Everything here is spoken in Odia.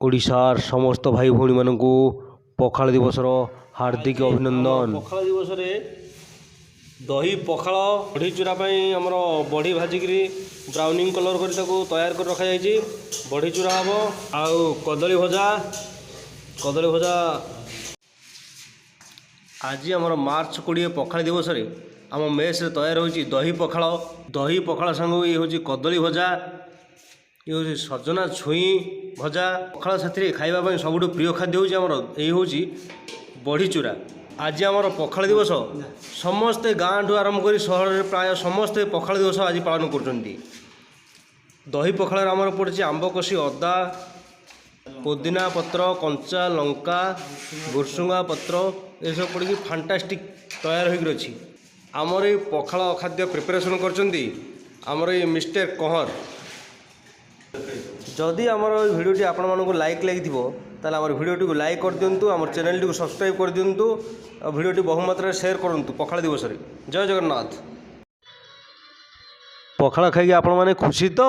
ଓଡ଼ିଶାର ସମସ୍ତ ଭାଇ ଭଉଣୀମାନଙ୍କୁ ପଖାଳ ଦିବସର ହାର୍ଦ୍ଦିକ ଅଭିନନ୍ଦନ। ପଖାଳ ଦିବସରେ ଦହି ପଖାଳ, ବଢ଼ି ଚୁରା ପାଇଁ ଆମର ବଢ଼ି ଭାଜିକିରି ବ୍ରାଉନିଂ କଲର୍ କରି ତାକୁ ତୟାର କରି ରଖାଯାଇଛି। ବଢ଼ି ଚୁରା ହେବ ଆଉ କଦଳୀ ଭଜା, କଦଳୀ ଭଜା। ଆଜି ଆମର ମାର୍ଚ୍ଚ 20 ପଖାଳ ଦିବସରେ ଆମ ମେସ୍ରେ ତୟାର ହେଉଛି ଦହି ପଖାଳ। ଦହି ପଖାଳ ସାଙ୍ଗକୁ ଇଏ ହେଉଛି କଦଳୀ ଭଜା, ଇଏ ହେଉଛି ସଜନା ଛୁଇଁ ଭଜା। ପଖାଳ ସାଥିରେ ଖାଇବା ପାଇଁ ସବୁଠୁ ପ୍ରିୟ ଖାଦ୍ୟ ହେଉଛି ଆମର ଏଇ ହେଉଛି ବଢ଼ି ଚୁରା। ଆଜି ଆମର ପଖାଳ ଦିବସ। ସମସ୍ତେ ଗାଁଠୁ ଆରମ୍ଭ କରି ସହରରେ ପ୍ରାୟ ସମସ୍ତେ ପଖାଳ ଦିବସ ଆଜି ପାଳନ କରୁଛନ୍ତି। ଦହି ପଖାଳରେ ଆମର ପଡ଼ିଛି ଆମ୍ବ କଷି ଅଦା, ପୋଦିନା ପତ୍ର, କଞ୍ଚା ଲଙ୍କା, ଭୃସୁଙ୍ଗା ପତ୍ର, ଏସବୁ ପଡ଼ିକି ଫାଣ୍ଟାଷ୍ଟିକ୍ ତୟାର ହୋଇକି ଅଛି। ଆମର ଏଇ ପଖାଳ ଖାଦ୍ୟ ପ୍ରିପାରେସନ୍ କରିଛନ୍ତି ଆମର ଏଇ ମିଷ୍ଟର କହଁର। ଯଦି ଆମର ଏଇ ଭିଡ଼ିଓଟି ଆପଣମାନଙ୍କୁ ଲାଇକ୍ ଲାଗିଥିବ, ତାହେଲେ ଆମର ଭିଡ଼ିଓଟିକୁ ଲାଇକ୍ କରିଦିଅନ୍ତୁ, ଆମର ଚ୍ୟାନେଲଟିକୁ ସବସ୍କ୍ରାଇବ୍ କରିଦିଅନ୍ତୁ ଆଉ ଭିଡ଼ିଓଟି ବହୁ ମାତ୍ରାରେ ସେୟାର କରନ୍ତୁ ପଖାଳ ଦିବସରେ। ଜୟ ଜଗନ୍ନାଥ। ପଖାଳ ଖାଇକି ଆପଣମାନେ ଖୁସି ତ?